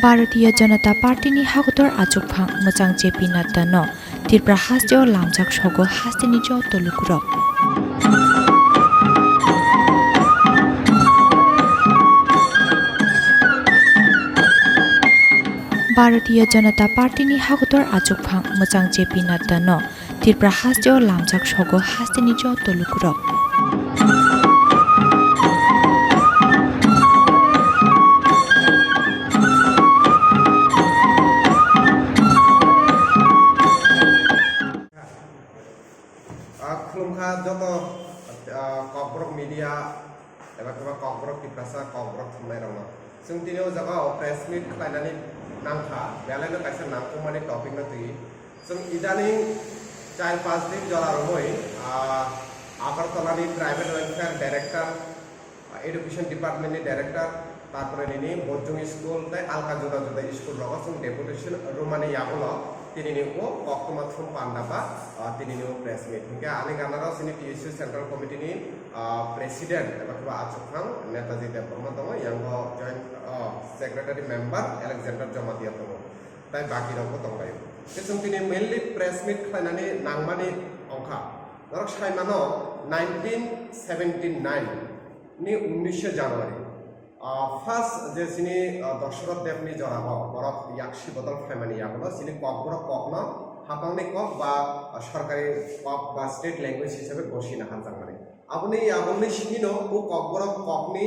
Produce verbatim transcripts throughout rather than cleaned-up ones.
Bharatiya Janata Party ni hakotor achukphang mwchang J P Nadda no Tripura hasteo lamjak sogo hasteni joto lukurok. Bharatiya Janata Party ni hakotor achukphang mwchang J P Nadda no Tripura hasteo lamjak sogo hasteni joto lukurok. Ah, khulumkha joto, ah, Kokborok media eba khe ba Kokborok Tiprasa, Kokborok thumnairokno. Chwng tini o jaga o press meet khlainani nangkha, belaino kaisa nangkukmani topic no twi. Chwng idaning char panch din jora romwi, ah, Agartala ni Tribal Welfare Director, ah, Education Department ni Director, tarpore nini Bojong School tei alka juda juda school rogo chwng deputation rwmani yagulo tinini o koktwma thum panda ba, ah, tinini o press meet. Hinkhe ani ganaro chini T S U Central Committee ni, ah, President eba khe ba achukphang Netaji Debbarma tongo, yango Joint, ah, Secretary Member Alexander Jamatia tongo. Tai baki rok bo tong laio. Khe chwng tini mainly press meet khlainani nangmani ongkha. Norok sai mano, nineteen seventy nine ni unnisho January, ah, first je chini, ah, Dosoroth Dev ni jora o borok yaksi bodol phaimani yagulo chini Kokborok kokno hapangni kok ba, ah, sorkari kok ba state language hisabe gosina hanjakmani. Aboni, aboni simi no o Kokborok kokni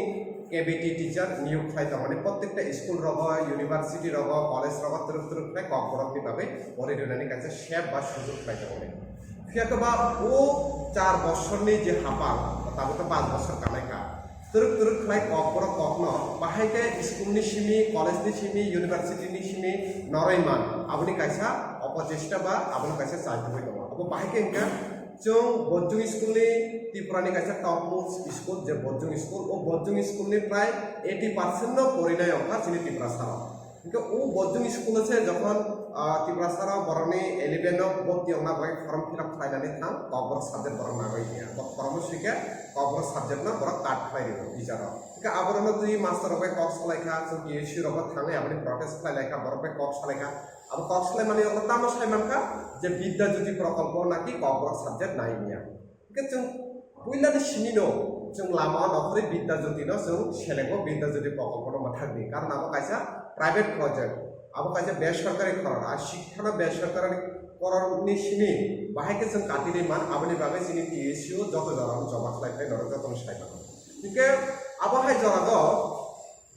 K B T teacher niyok khlai tongmani, prottekta school rogo, university rogo, college rogo twrwk twrwk khlai Kokborok ni bagwi pori rwnani kaisa sep ba sujok khlai tongmani. Phiya khe ba o char bosorni je hapang, tabuk to panch bosor kanai kha, twrwk twrwk khlai Kokborok kokno bahai khe school ni simi, college ni simi, university ni simi noroi man, aboni kaisa opochesta ba abono kaisa chai tongwi tongo. Abo bahai khe wngkha Chwng Bojong school ni, Tripura ni kaisa topmost school, je Bojong school, o Bojong school ni prai eighty percent no porinai ongkha chini Tiprasa rok. Hinkhe o Bojong school o se jokhon, ah, Tiprasa rok borok ni eleven o bhorti ongna bagwi form fill up khlainani thang, Kokborok subject borok nagwi hiya. Bo form o swikhe Kokborok subject no borok cut khlai rio teacher rok. Hinkhe aborok no twi master rok bai kok salai kha, chwng T S U rok bo thangwi aboni protest khlai lai kha, borok bai kok salai kha. Abo kok salaimani abo tamo sai mankha je Bidya Jyoti Prokolpo naki Kokborok subject nai wngya. Hingke chwng puilani simi no chwng lama o nokhorwi Bidya Jyoti no chwng selego, Bidya Jyoti Prokolpo no mwthakdi. Karon abo kaisa private project, abo kaisa besorkari khorang, a sikha no besorkari khorang ni simi bahai khe chwng katinwi man, aboni bagwi chini T S U joto jora no joma khlai phai norok joto no sai mano. Hingke abo hai jora o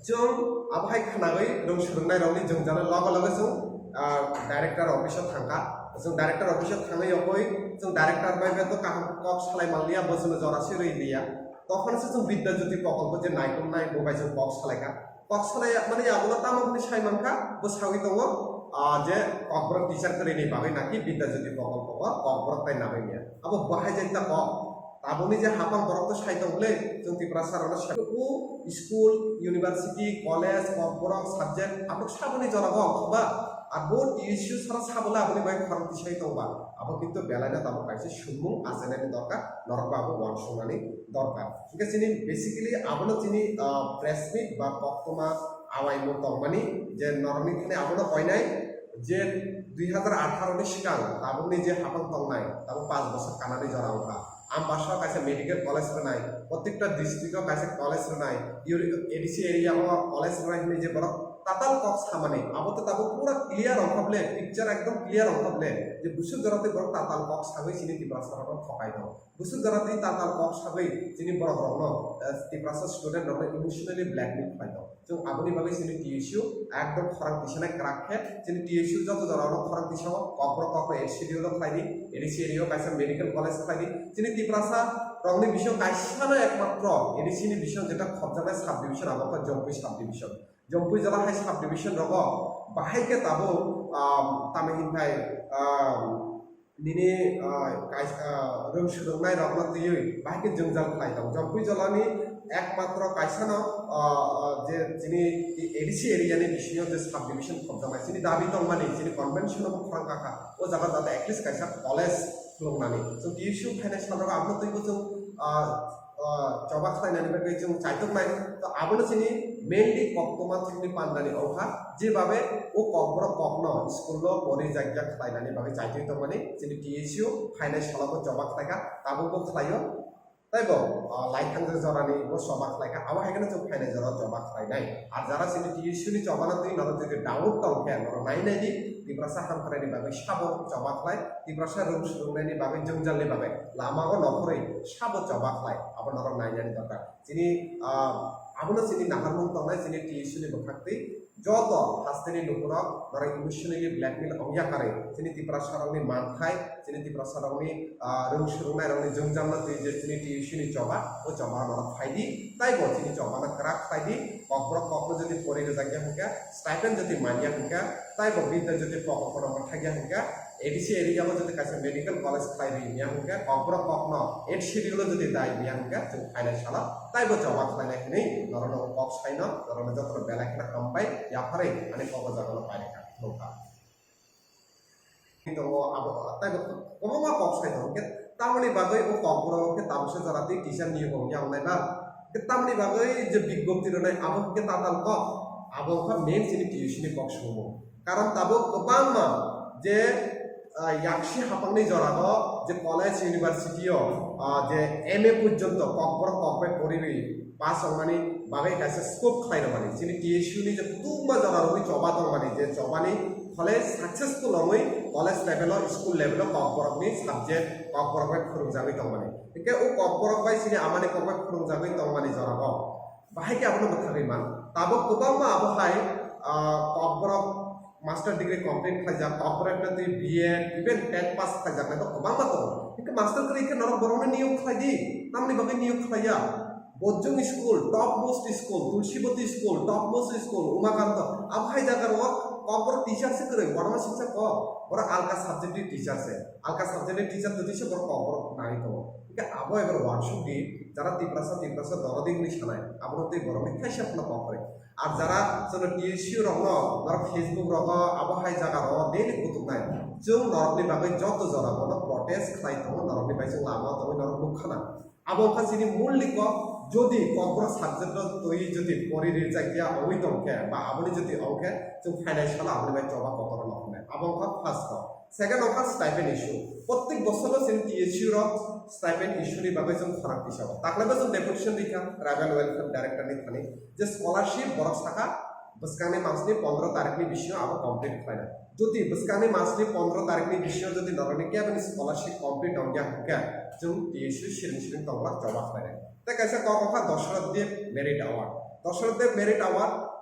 Chwng abo hai khwnagwi rwng swrwngnairokni jwngjal loge loge chwng, ah, director office-o thangkha. Chwng director office-o thangwi yokoi chwng director bai bai to kaham kok salai manliya, bo chwngno jora se rwi liya. Tokhono se chwng Bidya Jyoti Prokolpo je naikolnai bo bai chwng kok salaikha. Kok salai mani abono tamo hwnwi sai mankha, bo sawi tongo, ah, je Kokborok teacher kwrwini bagwi naki Bidya Jyoti Prokolpo o Kokborok tai nagwi liya. Abo bahai jai ta kok. Tabukni je hapang borok to sai tong le, chwng Tiprasa rok no sai. O school, university, college, kok borok subject, abo saboni jora bo ang ba, abo T S U sara sabole aboni bai khorang tisai tong ba, abo kintu belai no tabuk kaisa sumung achainani dorkar, norok ba abo uansuknani dorkar. Hingke chini basically abono chini, ah, press meet ba koktwma awaimung tongmani je norokni thani abono koinai je dui hazar atharo ni swkang tabukni je hapang tongnai, tabuk panch bosor kanani jora wngkha. Ambasa o kaisa medical college rwnai, prottekta district o kaisa college rwnai, uri-, A D C area o college rwnai hinwi je borok tatal kok samani, abo to tabuk pura clear wngkha ble, picture ekdom clear wngkha ble, je busuk jora tei borok tatal kok sagwi chini Tiprasa rokno thokai tongo. Busuk jora tei tatal kok sagwi chini borok rokno, eh, Tiprasa student rokno emotionally blackmail khlai tongo. Chwng aboni bagwi chini T S U ekdom khorang tisanai kwrak khe, chini T S U joto jora rok khorang tisao, kokborok kokno A D C area o khlai di, A D C area o kaisa medical college khlai di. Chini Tiprasa rokni bisingo kaisa no ekmatro A D C ni bisingo jeta khopjaknai sub division abo khe Jompui sub division. Jompui jora hai sub division rogo bahai khe tabuk, ah, tamo hinthai, ah, Nini, ah, kais-, ah, rwng swrwngnai rokno twiwi bahai khe jwngjal khlai tongo. Jompui jolani ekmatro kaisa no, ah, ah, je chini A D C area ni bisingo je sub division khopjaknai, chini dabi tongmani, chini convention o bo khorang kakha, o jaga jate at least kaisa college khuluknani. Chwng T S U phainai sal rogo abono twibo chwng, ah, ah, choba khlainani bagwi chwng chaitok nai. To abono chini mainly koktwma chini pandani ongkha, jebabe o kokborok kokno school o porijakya khlainani bagwi chaitwi tongmani chini T S U phainai salobo choba khlaikha, tabukbo khlaio. Taibo, ah, laithang jorani bo choba khlaikha, abo hai kheno chwng phainai jora choba khlainai. Ar jara chini T S U ni chobano twi norok jodi doubt tongkhe norok nai nai di, Tiprasa hamkraini bagwi sabo choba khlai, Tiprasa rung swrwngnaini bagwi jwngjalni bagwi lama o nokhorwi sabo choba khlai, abo norok nainani dorkar. Chini, ah, abono chini naharmung tongnai chini T S U ni bwkhaktwi joto hasteni lukurok norok emotionally blackmail ongya karwi chini Tiprasarokni manthai, chini Tiprasarokni, ah, rung swrwngnairokni jwngjalno twi je chini T S U ni choba, o choba norok phaidi, taibo chini chobano kwrak khlaidi, kokborok kokno jodi pori rwjakya hwnkhe, stipend jodi manya hwnkhe, taibo bidya jodi poko kono mwthakya hwnkhe, A D C area o jodi kaisa medical college khlai ri ya hwnkhe, kokborok kokno eight schedule o jodi dai ya hwnkhe, chwng phainai salo taibo choba khlainai hwnwi norokno kok saino, norokno jotono belai kheno hambai yapharwi ani kok o jagano pairikha, nukha. Tongo abo taibo kwbangma kok sai tongo, hwnkhe tamoni bagwi o kokborok khe tabuksa jora tei teacher niyok wng ya wngnai ba? Hwnkhe tamoni bagwi je bigjapti rwnai abo hwnkhe tatal kok, abo wngkha main chini T S U ni kok sumung. Karon tabuk kwbangma je, ah, yaksi hapangni jorao je college, university o, ah, je M A porjonto kokborok kok bai poriwi pass wngmani bagwi kaisa scope khlai rwmani. Chini T S U ni je kwbangma jora rwgwi choba tongmani, je chobani college successful wngwi college level o, school level o kokborokni subject kokborok bai phwrwngjagwi tongmani. Hwnkhe o kokborok bai chini amani kok bai phwrwngjagwi tongmani jorao bahai khe abono mwthagwi man. Tabuk kwbangma abo hai, ah, kokborok master degree complete khlaijak, kokborok twi B Ed, even tet pass khlaijak nai kwbangma tongo. Hwnkhe master kwrwi khe norok borokno niyok khlai di, tamni bagwi niyok khlaiya? Bojong school, top most school, Tulsibati school, top most school, Umakanto, abo hai jaga rok kokborok teacher se kwrwi, warma siksa kok, borok alka subject ni teacher se, alka subject ni teacher twi se borok kokborok nai tongo. Hwnkhe abo ebar wansuk di, jara Tiprasa, Tiprasa dorodi hwnwi sanai, abono twi borokni kaisa phano kok kwrwi. Ar jara chwngno T S U rokno, norok Facebook rogo, abo hai jaga rogo daily kutuknai. Chwng norokni bagwi joto jora bono protest khlai tongo, norokni bai chwng lama tongwi norok nukha na. Abo wngkha chini mul ni kok, jodi kokborok subject no twi jodi pori rijak ya ongwi tongkhe, ba aboni jodi ongkhe, chwng phainai salo aboni bai choba kotor no hwnwi. Abo wngkha first kok. Second wngkha stipend issue. Prottek bosor no chini T S U rok stipend issue ni bagwi chwng khorang tisao. Taklai bo chwng deputation rikha tribal welfare director ni thani je scholarship borok saka bwskangni masni pondro tarikni bisingo abo complete khlainai. Jodi bwskangni masni pondro tarikni bisingo jodi norokni keboni scholarship complete wngya hwnkhe chwng T S U siring siring tongma choba khlainai. Tei kaisa kok wngkha Dosroth Deb Merit Award. Dosroth Deb Merit Award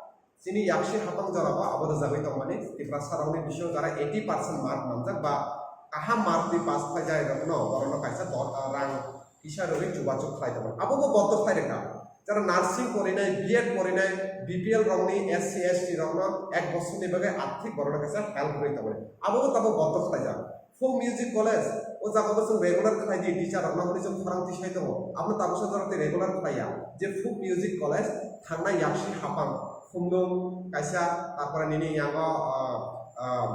chini yaksi hapang jorao abo rwjagwi tongmani, Tiprasa rokni bisingo jara eighty percent mark manjak ba kaham mark twi pass khlaijak rokno, borokno kaisa do-, rang kisa rwgwi chubachu khlai tongmani. Abo bo bondo khlai rwkha. Jara nursing porinai, B Ed porinai, B P L rokni, S C, S T rokno ek bosorni bagwi athik borokno kaisa help rwgwi tongmani. Abo bo tabuk bondo khlaijak. Folk Music College, o jaga bo chwng regular khlai di, teacher rokno hwnwi chwng khorang tisai tongo. Abono tabuksa jora tei regular khlai ya. Je Folk Music College thangnai yaksi hapang, Khumlung kaisa, tarpore nini yango, ah, ah,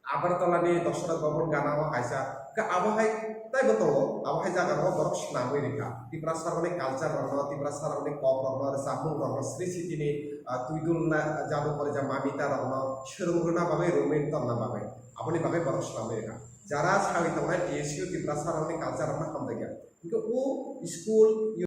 Agartala ni Dosroth Bhavan gana o kaisa. Ka abo hai taibo tongo, abo hai jaga rok borok swnamwi rikha. Tiprasa rokni culture rokno, Tiprasa rokni kok rokno, rwchapmung rokno, Sri Siti ni, ah, twidul na, jadu pore ja mamita rokno swrwng rwna bagwi, romwi tonna bagwi. Aboni bagwi borok swnamwi rikha. Jara sawi tongnai T S U Tiprasa rokni culture rokno hamjakya. Hwnkhe o school,